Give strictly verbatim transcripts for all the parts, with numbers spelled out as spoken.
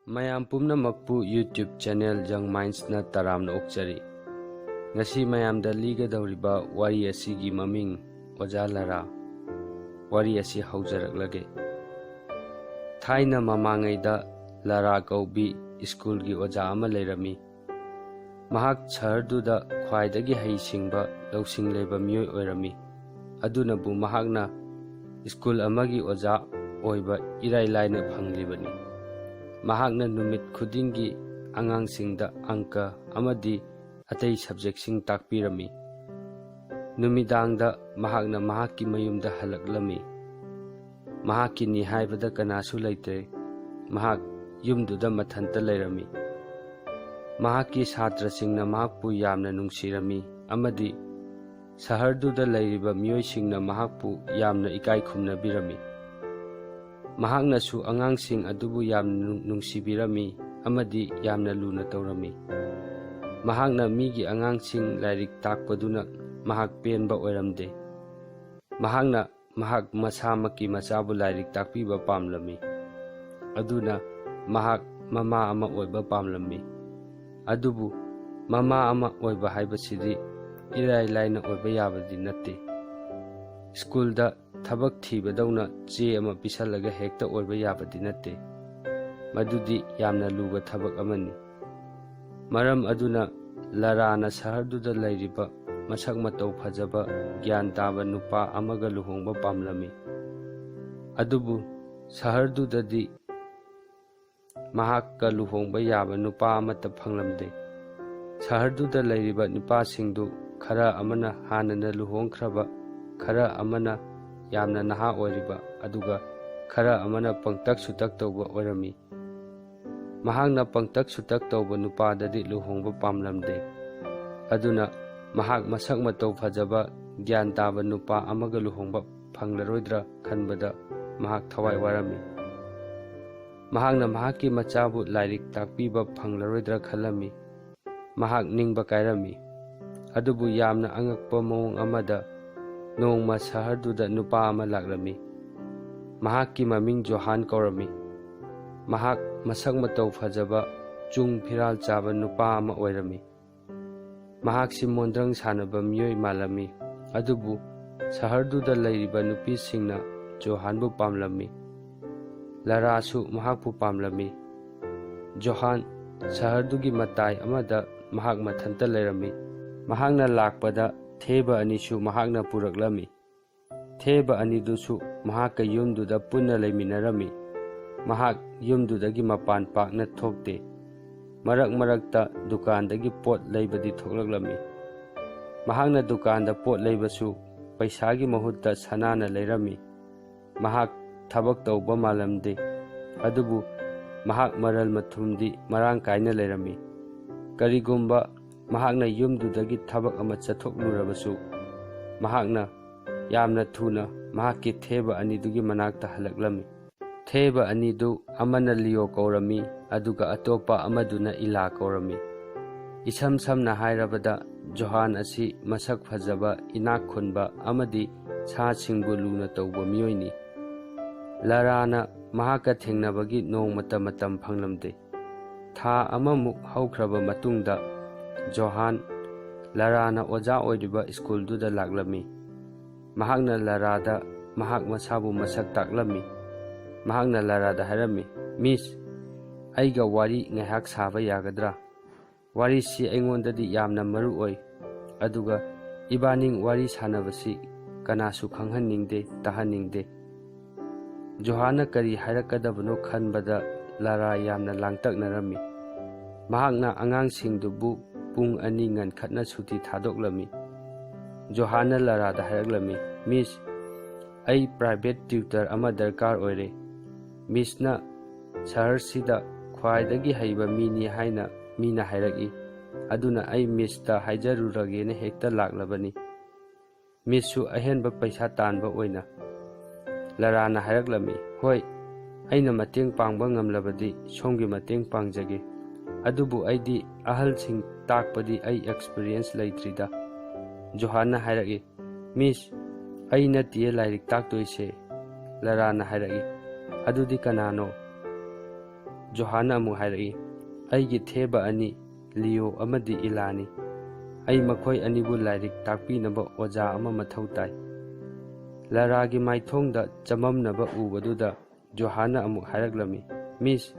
ꯃꯌꯥꯝ ꯄꯨꯝꯅꯃꯛꯄꯨ YouTube channel Young Mindsꯅ ꯇꯔꯥꯝꯅ ꯑꯣꯛꯆꯔꯤ꯫ ꯉꯁꯤ ꯃꯌꯥꯝꯗ ꯂꯤꯒꯗꯧꯔꯤꯕ ꯋꯥꯔꯤ ꯑꯁꯤꯒꯤ ꯃꯃꯤꯡ ꯑꯣꯖꯥ ꯂꯥꯔꯥ꯫ ꯋꯥꯔꯤ ꯑꯁꯤ ꯍꯧꯖꯔꯛꯂꯒꯦ꯫ ꯊꯥꯏꯅ ꯃꯃꯥꯡꯉꯩꯗ ꯂꯥꯔꯥ ꯀꯧꯕꯤ ꯁ꯭ꯀꯨꯜꯒꯤ ꯑꯣꯖꯥ ꯑꯃ ꯂꯩꯔꯝꯃꯤ꯫ ꯃꯍꯥꯛ ꯁꯍꯔꯗꯨꯗ ꯈ꯭ꯋꯥꯏꯗꯒꯤ ꯍꯩꯁꯤꯡꯕ ꯂꯧꯁꯤꯡ ꯂꯩꯕ ꯃꯤꯑꯣꯏ ꯑꯣꯏꯔꯝꯃꯤ꯫ ꯑꯗꯨꯅꯕꯨ ꯃꯍꯥꯛꯅ ꯁ꯭ꯀꯨꯜ ꯑꯃꯒꯤ ꯑꯣꯖꯥ ꯑꯣꯏꯕ ꯏꯔꯥꯏ ꯂꯥꯏꯅ ꯐꯪꯂꯤꯕꯅꯤ꯫ ꯃꯍꯥꯛꯅ ꯅꯨꯃꯤꯠ ꯈꯨꯗꯤꯡꯒꯤ ꯑꯉꯥꯡꯁꯤꯡꯗ ꯑꯪꯀ ꯑꯃꯗꯤ ꯑꯇꯩ subjectꯁꯤꯡ ꯇꯥꯛꯄꯤꯔꯝꯃꯤ꯫ ꯅꯨꯃꯤꯗꯥꯡꯗ ꯃꯍꯥꯛꯅ ꯃꯍꯥꯛꯀꯤ ꯃꯌꯨꯝꯗ ꯍꯜꯂꯛꯂꯝꯃꯤ꯫ ꯃꯍꯥꯛꯀꯤꯅꯤ ꯍꯥꯏꯕꯗ ꯀꯅꯥꯁꯨ ꯂꯩꯇ꯭ꯔꯦ꯫ ꯃꯍꯥꯛ ꯌꯨꯝꯗꯨꯗ ꯃꯊꯟꯇ ꯂꯩꯔꯝꯃꯤ꯫ ꯃꯍꯥꯛꯀꯤ ꯁꯥꯇ꯭ꯔꯁꯤꯡꯅ ꯃꯍꯥꯛꯄꯨ ꯌꯥꯝꯅ ꯅꯨꯡꯁꯤꯔꯝꯃꯤ ꯑꯃꯗꯤ ꯁꯍꯔꯗꯨꯗ ꯂꯩꯔꯤꯕ ꯃꯤꯑꯣꯏꯁꯤꯡꯅ ꯃꯍꯥꯛꯄꯨ ꯌꯥꯝꯅ ꯏꯀꯥꯏ ꯈꯨꯝꯅꯕꯤꯔꯝꯃꯤ꯫ ꯃꯍꯥꯛꯅꯁꯨ ꯑꯉꯥꯡꯁꯤꯡ ꯑꯗꯨꯕꯨ ꯌꯥꯝꯅ ꯅꯨꯡ-, ꯅꯨꯡꯁꯤꯕꯤꯔꯝꯃꯤ ꯑꯃꯗꯤ ꯌꯥꯝꯅ ꯂꯨꯅ ꯇꯧꯔꯝꯃꯤ꯫ ꯃꯍꯥꯛꯅ ꯃꯤꯒꯤ ꯑꯉꯥꯡꯁꯤꯡ ꯂꯥꯏꯔꯤꯛ ꯇꯥꯛꯄꯗꯨꯅ ꯃꯍꯥꯛ ꯄꯦꯟꯕ ꯑꯣꯏꯔꯝꯗꯦ꯫ ꯃꯍꯥꯛꯅ ꯃꯍꯥꯛ ꯃꯁꯥꯃꯛꯀꯤ ꯃꯆꯥꯕꯨ ꯂꯥꯏꯔꯤꯛ ꯇꯥꯛꯄꯤꯕ ꯄꯥꯝꯂꯝꯃꯤ꯫ ꯑꯗꯨꯅ ꯃꯍꯥꯛ ꯃꯃꯥ ꯑꯃ ꯑꯣꯏꯕ ꯄꯥꯝꯂꯝꯃꯤ꯫ ꯑꯗꯨꯕꯨ ꯃꯃꯥ ꯑꯃ ꯑꯣꯏꯕ ꯍꯥꯏꯕꯁꯤꯗꯤ ꯏꯔꯥꯏ ꯂꯥꯏꯅ ꯑꯣꯏꯕ ꯌꯥꯕꯗꯤ ꯅꯠꯇꯦ꯫ ꯁ꯭ꯀꯨꯜꯗ ꯊꯕꯛ ꯊꯤꯕꯗꯧꯅ ꯆꯦ ꯑꯃ ꯄꯤꯁꯜꯂꯒ ꯍꯦꯛꯇ ꯑꯣꯏꯕ ꯌꯥꯕꯗꯤ ꯅꯠꯇꯦ꯫ ꯃꯗꯨꯗꯤ ꯌꯥꯝꯅ ꯂꯨꯕ ꯊꯕꯛ ꯑꯃꯅꯤ꯫ ꯃꯔꯝ ꯑꯗꯨꯅ ꯂꯥꯔꯥꯅ ꯁꯍꯔꯗꯨꯗ ꯂꯩꯔꯤꯕ ꯃꯁꯛ ꯃꯇꯧ ꯐꯖꯕ, ꯒ꯭ꯌꯥꯟ ꯇꯥꯕ ꯅꯨꯄꯥ ꯑꯃꯒ ꯂꯨꯍꯣꯡꯕ ꯄꯥꯝꯂꯝꯃꯤ꯫ ꯑꯗꯨꯕꯨ ꯁꯍꯔꯗꯨꯗꯗꯤ ꯃꯍꯥꯛꯀ ꯂꯨꯍꯣꯡꯕ ꯌꯥꯕ ꯅꯨꯄꯥ ꯑꯃꯠꯇ ꯐꯪꯂꯝꯗꯦ꯫ ꯁꯍꯔꯗꯨꯗ ꯂꯩꯔꯤꯕ ꯅꯨꯄꯥꯁꯤꯡꯗꯨ ꯈꯔ ꯑꯃꯅ ꯍꯥꯟꯅꯅ ꯂꯨꯍꯣꯡꯈ꯭ꯔꯕ, ꯈꯔ ꯑꯃꯅ ꯌꯥꯝꯅ ꯅꯍꯥ ꯑꯣꯏꯔꯤꯕ, ꯑꯗꯨꯒ ꯈꯔ ꯑꯃꯅ ꯄꯪꯇꯛ ꯁꯨꯇꯛ ꯇꯧꯕ ꯑꯣꯏꯔꯝꯃꯤ꯫ ꯃꯍꯥꯛꯅ ꯄꯪꯇꯛ ꯁꯨꯇꯛ ꯇꯧꯕ ꯅꯨꯄꯥꯗꯗꯤ ꯂꯨꯍꯣꯡꯕ ꯄꯥꯝꯂꯝꯗꯦ꯫ ꯑꯗꯨꯅ ꯃꯍꯥꯛ ꯃꯁꯛ ꯃꯇꯧ ꯐꯖꯕ, ꯒ꯭ꯌꯥꯟ ꯇꯥꯕ ꯅꯨꯄꯥ ꯑꯃꯒ ꯂꯨꯍꯣꯡꯕ ꯐꯪꯂꯔꯣꯏꯗ꯭ꯔꯥ ꯈꯟꯕꯗ ꯃꯍꯥꯛ ꯊꯋꯥꯏ ꯋꯥꯔꯝꯃꯤ꯫ ꯃꯍꯥꯛꯅ ꯃꯍꯥꯛꯀꯤ ꯃꯆꯥꯕꯨ ꯂꯥꯏꯔꯤꯛ ꯇꯥꯛꯄꯤꯕ ꯐꯪꯂꯔꯣꯏꯗ꯭ꯔꯥ ꯈꯜꯂꯝꯃꯤ꯫ ꯃꯍꯥꯛ ꯅꯤꯡꯕ ꯀꯥꯏꯔꯝꯃꯤ꯫ ꯑꯗꯨꯕꯨ ꯌꯥꯝꯅ ꯑꯉꯛꯄ ꯃꯑꯣꯡ ꯑꯃꯗ, ꯅꯣꯡꯃ ꯁꯍꯔꯗꯨꯗ ꯅꯨꯄꯥ ꯑꯃ ꯂꯥꯛꯂꯝꯃꯤ꯫ ꯃꯍꯥꯛꯀꯤ ꯃꯃꯤꯡ ꯖꯣꯍꯥꯟ ꯀꯧꯔꯝꯃꯤ꯫ ꯃꯍꯥꯛ ꯃꯁꯛ ꯃꯇꯧ ꯐꯖꯕ, ꯆꯨꯡ ꯐꯤꯔꯥꯜ ꯆꯥꯕ ꯅꯨꯄꯥ ꯑꯃ ꯑꯣꯏꯔꯝꯃꯤ꯫ ꯃꯍꯥꯛꯁꯤ ꯃꯣꯟꯗ꯭ꯔꯪ ꯁꯥꯟꯅꯕ ꯃꯤꯑꯣꯏ ꯃꯥꯜꯂꯝꯃꯤ, ꯑꯗꯨꯕꯨ ꯁꯍꯔꯗꯨꯗ ꯂꯩꯔꯤꯕ ꯅꯨꯄꯤꯁꯤꯡꯅ ꯖꯣꯍꯥꯟꯕꯨ ꯄꯥꯝꯂꯝꯃꯤ꯫ ꯂꯥꯔꯥꯁꯨ ꯃꯍꯥꯛꯄꯨ ꯄꯥꯝꯂꯝꯃꯤ꯫ ꯖꯣꯍꯥꯟ ꯁꯍꯔꯗꯨꯒꯤ ꯃꯇꯥꯏ ꯑꯃꯗ ꯃꯍꯥꯛ ꯃꯊꯟꯇ ꯂꯩꯔꯝꯃꯤ꯫ ꯃꯍꯥꯛꯅ ꯂꯥꯛꯄꯗ ꯊꯦꯕ ꯑꯅꯤꯁꯨ ꯃꯍꯥꯛꯅ ꯄꯨꯔꯛꯂꯝꯃꯤ꯫ ꯊꯦꯕ ꯑꯅꯤꯗꯨꯁꯨ ꯃꯍꯥꯛꯀ ꯌꯨꯝꯗꯨꯗ ꯄꯨꯟꯅ ꯂꯩꯃꯤꯟꯅꯔꯝꯃꯤ꯫ ꯃꯍꯥꯛ ꯌꯨꯝꯗꯨꯗꯒꯤ ꯃꯄꯥꯟ ꯄꯥꯛꯅ ꯊꯣꯛꯇꯦ꯫ ꯃꯔꯛ ꯃꯔꯛꯇ ꯗꯨꯀꯥꯟꯗꯒꯤ ꯄꯣꯠ ꯂꯩꯕꯗꯤ ꯊꯣꯛꯂꯛꯂꯝꯃꯤ꯫ ꯃꯍꯥꯛꯅ ꯗꯨꯀꯥꯟꯗ ꯄꯣꯠ ꯂꯩꯕꯁꯨ ꯄꯩꯁꯥꯒꯤ ꯃꯍꯨꯠꯇ ꯁꯅꯥꯅ ꯂꯩꯔꯝꯃꯤ꯫ ꯃꯍꯥꯛ ꯊꯕꯛ ꯇꯧꯕ ꯃꯥꯜꯂꯝꯗꯦ, ꯑꯗꯨꯕꯨ ꯃꯍꯥꯛ ꯃꯔꯜ ꯃꯊꯨꯝꯗꯤ ꯃꯔꯥꯡ ꯀꯥꯏꯅ ꯂꯩꯔꯝꯃꯤ꯫ ꯀꯔꯤꯒꯨꯝꯕ ꯃꯍꯥꯛꯅ ꯌꯨꯝꯗꯨꯗꯒꯤ ꯊꯕꯛ ꯑꯃ ꯆꯠꯊꯣꯛꯂꯨꯔꯕꯁꯨ, ꯃꯍꯥꯛꯅ ꯌꯥꯝꯅ ꯊꯨꯅ ꯃꯍꯥꯛꯀꯤ ꯊꯦꯕ ꯑꯅꯤꯗꯨꯒꯤ ꯃꯅꯥꯛꯇ ꯍꯜꯂꯛꯂꯝꯃꯤ꯫ ꯊꯦꯕ ꯑꯅꯤꯗꯨ ꯑꯃꯅ ꯂꯤꯑꯣ ꯀꯧꯔꯝꯃꯤ, ꯑꯗꯨꯒ ꯑꯇꯣꯞꯄ ꯑꯃꯗꯨꯅ ꯏꯂꯥ ꯀꯧꯔꯝꯃꯤ꯫ ꯏꯁꯝ ꯁꯝꯅ ꯍꯥꯏꯔꯕꯗ, ꯖꯣꯍꯥꯟ ꯑꯁꯤ ꯃꯁꯛ ꯐꯖꯕ, ꯏꯅꯥꯛ ꯈꯨꯟꯕ ꯑꯃꯗꯤ ꯁꯥꯁꯤꯡꯕꯨ ꯂꯨꯅ ꯇꯧꯕ ꯃꯤꯑꯣꯏꯅꯤ꯫ ꯂꯥꯔꯥꯅ ꯃꯍꯥꯛꯀ ꯊꯦꯡꯅꯕꯒꯤ ꯅꯣꯡꯃꯇ ꯃꯇꯝ ꯐꯪꯂꯝꯗꯦ꯫ ꯊꯥ ꯑꯃꯃꯨꯛ ꯍꯧꯈ꯭ꯔꯕ ꯃꯇꯨꯡꯗ, ꯖꯣꯍꯥꯟ ꯂꯥꯔꯥꯅ ꯑꯣꯖꯥ ꯑꯣꯏꯔꯤꯕ ꯁ꯭ꯀꯨꯜꯗꯨꯗ ꯂꯥꯛꯂꯝꯃꯤ꯫ ꯃꯍꯥꯛꯅ ꯂꯥꯔꯥꯗ ꯃꯍꯥꯛ ꯃꯁꯥꯕꯨ ꯃꯁꯛ ꯇꯥꯛꯂꯝꯃꯤ꯫ ꯃꯍꯥꯛꯅ ꯂꯥꯔꯥꯗ ꯍꯥꯏꯔꯝꯃꯤ, "ꯃꯤꯁ, ꯑꯩꯒ ꯋꯥꯔꯤ ꯉꯥꯏꯍꯥꯛ ꯁꯥꯕ ꯌꯥꯒꯗ꯭ꯔꯥ? ꯋꯥꯔꯤꯁꯤ ꯑꯩꯉꯣꯟꯗꯗꯤ ꯌꯥꯝꯅ ꯃꯔꯨ ꯑꯣꯏ, ꯑꯗꯨꯒ ꯏꯕꯥꯅꯤꯡ ꯋꯥꯔꯤ ꯁꯥꯟꯅꯕꯁꯤ ꯀꯅꯥꯁꯨ ꯈꯪꯍꯟꯅꯤꯡꯗꯦ, ꯇꯥꯍꯟꯅꯤꯡꯗꯦ꯫" ꯖꯣꯍꯥꯟꯅ ꯀꯔꯤ ꯍꯥꯏꯔꯛꯀꯗꯕꯅꯣ ꯈꯟꯕꯗ ꯂꯥꯔꯥ ꯌꯥꯝꯅ ꯂꯥꯡꯇꯛꯅꯔꯝꯃꯤ꯫ ꯃꯍꯥꯛꯅ ꯑꯉꯥꯡꯁꯤꯡꯗꯨꯕꯨ ꯄꯨꯡ ꯑꯅꯤ ꯉꯟꯈꯠꯅ ꯁꯨꯇꯤ ꯊꯥꯗꯣꯛꯂꯝꯃꯤ꯫ ꯖꯣꯍꯥꯟꯅ ꯂꯥꯔꯥꯗ ꯍꯥꯏꯔꯛꯂꯝꯃꯤ, "ꯃꯤꯁ, ꯑꯩ ꯄ꯭ꯔꯥꯏꯚꯦꯠ ꯇ꯭ꯌꯨꯇꯔ ꯑꯃ ꯗꯔꯀꯥꯔ ꯑꯣꯏꯔꯦ꯫ ꯃꯤꯁꯅ ꯁꯍꯔꯁꯤꯗ ꯈ꯭ꯋꯥꯏꯗꯒꯤ ꯍꯩꯕ ꯃꯤꯅꯤ ꯍꯥꯏꯅ ꯃꯤꯅ ꯍꯥꯏꯔꯛꯏ꯫ ꯑꯗꯨꯅ ꯑꯩ ꯃꯤꯁꯇ ꯍꯥꯏꯖꯔꯨꯔꯒꯦꯅ ꯍꯦꯛꯇ ꯂꯥꯛꯂꯕꯅꯤ꯫ ꯃꯤꯁꯁꯨ ꯑꯍꯦꯟꯕ ꯄꯩꯁꯥ ꯇꯥꯟꯕ ꯑꯣꯏꯅ꯫" ꯂꯥꯔꯥꯅ ꯍꯥꯏꯔꯛꯂꯝꯃꯤ, "ꯍꯣꯏ, ꯑꯩꯅ ꯃꯇꯦꯡ ꯄꯥꯡꯕ ꯉꯝꯂꯕꯗꯤ ꯁꯣꯝꯒꯤ ꯃꯇꯦꯡ ꯄꯥꯡꯖꯒꯦ꯫ ꯑꯗꯨꯕꯨ ꯑꯩꯗꯤ ꯑꯍꯜꯁꯤꯡ ꯇꯥꯛꯄꯗꯤ ꯑꯩ ꯑꯦꯛꯁꯄꯤꯔꯤꯌꯦꯟꯁ ꯂꯩꯇ꯭ꯔꯤꯗ꯫" ꯖꯣꯍꯥꯟꯅ ꯍꯥꯏꯔꯛꯏ, "ꯃꯤꯁ, ꯑꯩ ꯅꯠꯇꯤꯌꯦ ꯂꯥꯏꯔꯤꯛ ꯇꯥꯛꯇꯣꯏꯁꯦ꯫" ꯂꯥꯔꯥꯅ ꯍꯥꯏꯔꯛꯏ, "ꯑꯗꯨꯗꯤ ꯀꯅꯥꯅꯣ?" ꯖꯣꯍꯥꯟꯅ ꯑꯃꯨꯛ ꯍꯥꯏꯔꯛꯏ, "ꯑꯩꯒꯤ ꯊꯦꯕ ꯑꯅꯤ, ꯂꯤꯑꯣ ꯑꯃꯗꯤ ꯏꯂꯥꯅꯤ꯫ ꯑꯩ ꯃꯈꯣꯏ ꯑꯅꯤꯕꯨ ꯂꯥꯏꯔꯤꯛ ꯇꯥꯛꯄꯤꯅꯕ ꯑꯣꯖꯥ ꯑꯃ ꯃꯊꯧ ꯇꯥꯏ꯫" ꯂꯥꯔꯥꯒꯤ ꯃꯥꯏꯊꯣꯡꯗ ꯆꯃꯝꯅꯕ ꯎꯕꯗꯨꯗ ꯖꯣꯍꯥꯟꯅ ꯑꯃꯨꯛ ꯍꯥꯏꯔꯛꯂꯝꯃꯤ, "ꯃꯤꯁ,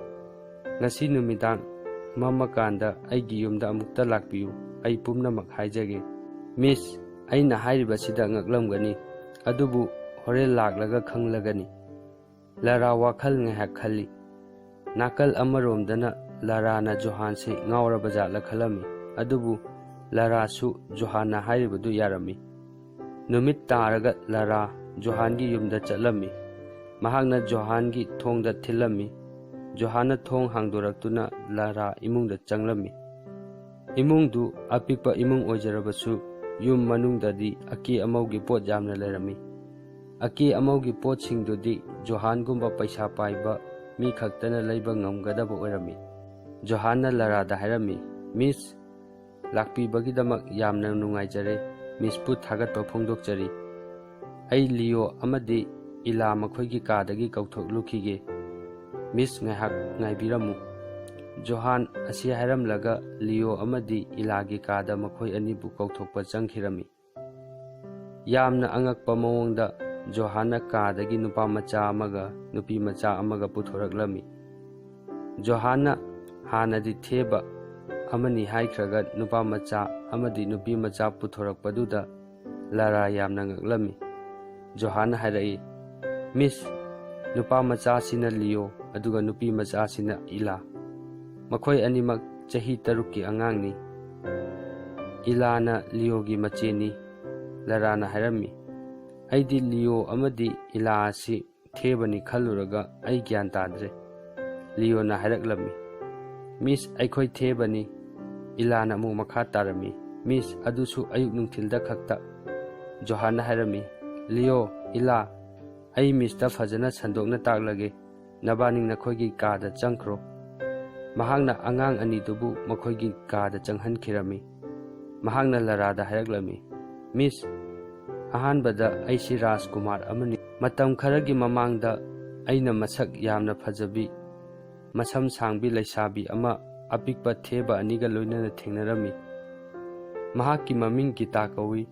ꯉꯁꯤ ꯅꯨꯃꯤꯗꯥꯡ ꯃꯝꯃꯀꯥꯟꯗ ꯑꯩꯒꯤ ꯌꯨꯝꯗ ꯑꯃꯨꯛꯇ ꯂꯥꯛꯄꯤꯌꯨ, ꯑꯩ ꯄꯨꯝꯅꯃꯛ ꯍꯥꯏꯖꯒꯦ꯫" "ꯃꯤꯁ, ꯑꯩꯅ ꯍꯥꯏꯔꯤꯕꯁꯤꯗ ꯉꯛꯂꯝꯒꯅꯤ, ꯑꯗꯨꯕꯨ ꯍꯣꯔꯦꯟ ꯂꯥꯛꯂꯒ ꯈꯪꯂꯒꯅꯤ꯫" ꯂꯥꯔꯥ ꯋꯥꯈꯜ ꯉꯥꯏꯍꯥꯛ ꯈꯜꯂꯤ꯫ ꯅꯥꯀꯜ ꯑꯃꯔꯣꯝꯗꯅ ꯂꯥꯔꯥꯅ ꯖꯣꯍꯥꯟꯁꯦ ꯉꯥꯎꯔꯕ ꯖꯥꯠꯂ ꯈꯜꯂꯝꯃꯤ, ꯑꯗꯨꯕꯨ ꯂꯥꯔꯥꯁꯨ ꯖꯣꯍꯥꯟꯅ ꯍꯥꯏꯔꯤꯕꯗꯨ ꯌꯥꯔꯝꯃꯤ꯫ ꯅꯨꯃꯤꯠ ꯇꯥꯔꯒ ꯂꯥꯔꯥ ꯖꯣꯍꯥꯟꯒꯤ ꯌꯨꯝꯗ ꯆꯠꯂꯝꯃꯤ꯫ ꯃꯍꯥꯛꯅ ꯖꯣꯍꯥꯟꯒꯤ ꯊꯣꯡꯗ ꯊꯤꯜꯂꯝꯃꯤ꯫ ꯖꯣꯍꯥꯟꯅ ꯊꯣꯡ ꯍꯥꯡꯗꯣꯔꯛꯇꯨꯅ ꯂꯥꯔꯥ ꯏꯃꯨꯡꯗ ꯆꯪꯂꯝꯃꯤ꯫ ꯏꯃꯨꯡꯗꯨ ꯑꯄꯤꯛꯄ ꯏꯃꯨꯡ ꯑꯣꯏꯖꯔꯕꯁꯨ, ꯌꯨꯝ ꯃꯅꯨꯡꯗꯗꯤ ꯑꯀꯦ ꯑꯃꯧꯒꯤ ꯄꯣꯠ ꯌꯥꯝꯅ ꯂꯩꯔꯝꯃꯤ꯫ ꯑꯀꯦ ꯑꯃꯧꯒꯤ ꯄꯣꯠꯁꯤꯡꯗꯨꯗꯤ ꯖꯣꯍꯥꯟꯒꯨꯝꯕ ꯄꯩꯁꯥ ꯄꯥꯏꯕ ꯃꯤ ꯈꯛꯇꯅ ꯂꯩꯕ ꯉꯝꯒꯗꯕ ꯑꯣꯏꯔꯝꯃꯤ꯫ ꯖꯣꯍꯥꯟꯅ ꯂꯥꯔꯥꯗ ꯍꯥꯏꯔꯝꯃꯤ, "ꯃꯤꯁ, ꯂꯥꯛꯄꯤꯕꯒꯤꯗꯃꯛ ꯌꯥꯝꯅ ꯅꯨꯡꯉꯥꯏꯖꯔꯦ꯫ ꯃꯤꯁꯄꯨ ꯊꯥꯒꯠꯄ ꯐꯣꯡꯗꯣꯛꯆꯔꯤ꯫ ꯑꯩ ꯂꯤꯑꯣ ꯑꯃꯗꯤ ꯏꯂꯥ ꯃꯈꯣꯏꯒꯤ ꯀꯥꯗꯒꯤ ꯀꯧꯊꯣꯛꯂꯨꯈꯤꯒꯦ꯫ ꯃꯤꯁ, ꯉꯥꯏꯍꯥꯛ ꯉꯥꯏꯕꯤꯔꯝꯃꯨ꯫" ꯖꯣꯍꯥꯟ ꯑꯁꯤ ꯍꯥꯏꯔꯝꯂꯒ ꯂꯤꯑꯣ ꯑꯃꯗꯤ ꯏꯂꯥꯒꯤ ꯀꯥꯗ ꯃꯈꯣꯏ ꯑꯅꯤꯕꯨ ꯀꯧꯊꯣꯛꯄ ꯆꯪꯈꯤꯔꯝꯃꯤ꯫ ꯌꯥꯝꯅ ꯑꯉꯛꯄ ꯃꯑꯣꯡꯗ ꯖꯣꯍꯥꯟꯅ ꯀꯥꯗꯒꯤ ꯅꯨꯄꯥ ꯃꯆꯥ ꯑꯃꯒ ꯅꯨꯄꯤ ꯃꯆꯥ ꯑꯃꯒ ꯄꯨꯊꯣꯔꯛꯂꯝꯃꯤ꯫ ꯖꯣꯍꯥꯟꯅ ꯍꯥꯟꯅꯗꯤ ꯊꯦꯕ ꯑꯃꯅꯤ ꯍꯥꯏꯈ꯭ꯔꯒ ꯅꯨꯄꯥ ꯃꯆꯥ ꯑꯃꯗꯤ ꯅꯨꯄꯤ ꯃꯆꯥ ꯄꯨꯊꯣꯔꯛꯄꯗꯨꯗ ꯂꯥꯔꯥ ꯌꯥꯝꯅ ꯉꯛꯂꯝꯃꯤ꯫ ꯖꯣꯍꯥꯟꯅ ꯍꯥꯏꯔꯛꯏ, "ꯃꯤꯁ, ꯅꯨꯄꯥ ꯃꯆꯥꯁꯤꯅ ꯂꯤꯑꯣ, ꯑꯗꯨꯒ ꯅꯨꯄꯤ ꯃꯆꯥꯁꯤꯅ ꯏꯂꯥ꯫ ꯃꯈꯣꯏ ꯑꯅꯤꯃꯛ ꯆꯍꯤ ꯇꯔꯨꯛꯀꯤ ꯑꯉꯥꯡꯅꯤ꯫" "ꯏꯂꯥꯅ ꯂꯤꯑꯣꯒꯤ ꯃꯆꯦꯅꯤ," ꯂꯥꯔꯥꯅ ꯍꯥꯏꯔꯝꯃꯤ꯫ "ꯑꯩꯗꯤ ꯂꯤꯑꯣ ꯑꯃꯗꯤ ꯏꯂꯥ ꯑꯁꯤ ꯊꯦꯕꯅꯤ ꯈꯜꯂꯨꯔꯒ ꯑꯩ ꯒ꯭ꯌꯥꯟ ꯇꯥꯗ꯭ꯔꯦ꯫" ꯂꯤꯑꯣꯅ ꯍꯥꯏꯔꯛꯂꯝꯃꯤ꯫ "ꯃꯤꯁ, ꯑꯩꯈꯣꯏ ꯊꯦꯕꯅꯤ꯫" ꯏꯂꯥꯅ ꯑꯃꯨꯛ ꯃꯈꯥ ꯇꯥꯔꯝꯃꯤ꯫ "ꯃꯤꯁ, ꯑꯗꯨꯁꯨ ꯑꯌꯨꯛ ꯅꯨꯡꯊꯤꯜꯗ ꯈꯛꯇ꯫" ꯖꯣꯍꯥꯟꯅ ꯍꯥꯏꯔꯝꯃꯤ, "ꯂꯤꯑꯣ, ꯏꯂꯥ, ꯑꯩ ꯃꯤꯁꯇ ꯐꯖꯅ ꯁꯟꯗꯣꯛꯅ ꯇꯥꯛꯂꯒꯦ꯫ ꯅꯕꯥꯅꯤ ꯅꯈꯣꯏꯒꯤ ꯀꯥꯗ ꯆꯪꯈ꯭ꯔꯣ꯫" ꯃꯍꯥꯛꯅ ꯑꯉꯥꯡ ꯑꯅꯤꯗꯨꯕꯨ ꯃꯈꯣꯏꯒꯤ ꯀꯥꯗ ꯆꯪꯍꯟꯈꯤꯔꯝꯃꯤ꯫ ꯃꯍꯥꯛꯅ ꯂꯥꯔꯥꯗ ꯍꯥꯏꯔꯛꯂꯝꯃꯤ, "ꯃꯤꯁ, ꯑꯍꯥꯟꯕꯗ ꯑꯩꯁꯤ ꯔꯥꯖꯀꯨꯃꯥꯔ ꯑꯃꯅꯤ꯫ ꯃꯇꯝ ꯈꯔꯒꯤ ꯃꯃꯥꯡꯗ ꯑꯩꯅ ꯃꯁꯛ ꯌꯥꯝꯅ ꯐꯖꯕꯤ ꯃꯁꯝ ꯁꯥꯡꯕꯤ ꯂꯩꯁꯥꯕꯤ ꯑꯃ ꯑꯄꯤꯛꯄ ꯊꯦꯕ ꯑꯅꯤꯒ ꯂꯣꯏꯅꯅ ꯊꯦꯡꯅꯔꯝꯃꯤ꯫ ꯃꯍꯥꯛꯀꯤ ꯃꯃꯤꯡ ꯒꯤꯇꯥ ꯀꯧꯏ꯫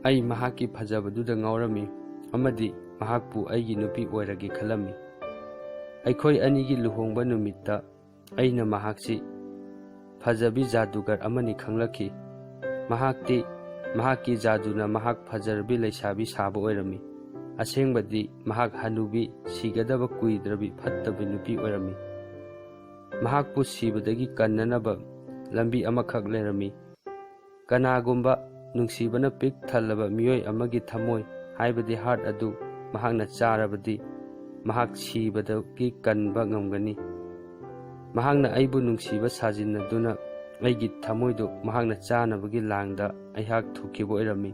ꯑꯩ ꯃꯍꯥꯛꯀꯤ ꯐꯖꯕꯗꯨꯗ ꯉꯥꯎꯔꯝꯃꯤ ꯑꯃꯗꯤ ꯃꯍꯥꯛꯄꯨ ꯑꯩꯒꯤ ꯅꯨꯄꯤ ꯑꯣꯏꯔꯒꯦ ꯈꯜꯂꯝꯃꯤ꯫ ꯑꯩꯈꯣꯏ ꯑꯅꯤꯒꯤ ꯂꯨꯍꯣꯡꯕ ꯅꯨꯃꯤꯠꯇ ꯑꯩꯅ ꯃꯍꯥꯛꯁꯤ ꯐꯖꯕꯤ ꯖꯥꯗꯨꯒꯔ ꯑꯃꯅꯤ ꯈꯪꯂꯛꯈꯤ꯫ ꯃꯍꯥꯛꯇꯤ ꯃꯍꯥꯛꯀꯤ ꯖꯥꯗꯨꯅ ꯃꯍꯥꯛ ꯐꯖꯔꯕꯤ ꯂꯩꯁꯥꯕꯤ ꯁꯥꯕ ꯑꯣꯏꯔꯝꯃꯤ꯫ ꯑꯁꯦꯡꯕꯗꯤ ꯃꯍꯥꯛ ꯍꯅꯨꯕꯤ, ꯁꯤꯒꯗꯕ ꯀꯨꯏꯗ꯭ꯔꯕꯤ ꯐꯠꯇꯕꯤ ꯅꯨꯄꯤ ꯑꯣꯏꯔꯝꯃꯤ꯫ ꯃꯍꯥꯛꯄꯨ ꯁꯤꯕꯗꯒꯤ ꯀꯟꯅꯅꯕ ꯂꯝꯕꯤ ꯑꯃꯈꯛ ꯂꯩꯔꯝꯃꯤ꯫ ꯀꯅꯥꯒꯨꯝꯕ ꯅꯨꯡꯁꯤꯕꯅ ꯄꯤꯛ ꯊꯜꯂꯕ ꯃꯤꯑꯣꯏ ꯑꯃꯒꯤ ꯊꯃꯣꯏ, ꯍꯥꯏꯕꯗꯤ heart ꯑꯗꯨ ꯃꯍꯥꯛꯅ ꯆꯥꯔꯕꯗꯤ, ꯃꯍꯥꯛ ꯁꯤꯕꯗꯒꯤ ꯀꯟꯕ ꯉꯝꯒꯅꯤ꯫ ꯃꯍꯥꯛꯅ ꯑꯩꯕꯨ ꯅꯨꯡꯁꯤꯕ ꯁꯥꯖꯤꯟꯅꯗꯨꯅ ꯑꯩꯒꯤ ꯊꯃꯣꯏꯗꯨ ꯃꯍꯥꯛꯅ ꯆꯥꯅꯕꯒꯤ ꯂꯥꯡꯗ ꯑꯩꯍꯥꯛ ꯊꯨꯈꯤꯕ ꯑꯣꯏꯔꯝꯃꯤ꯫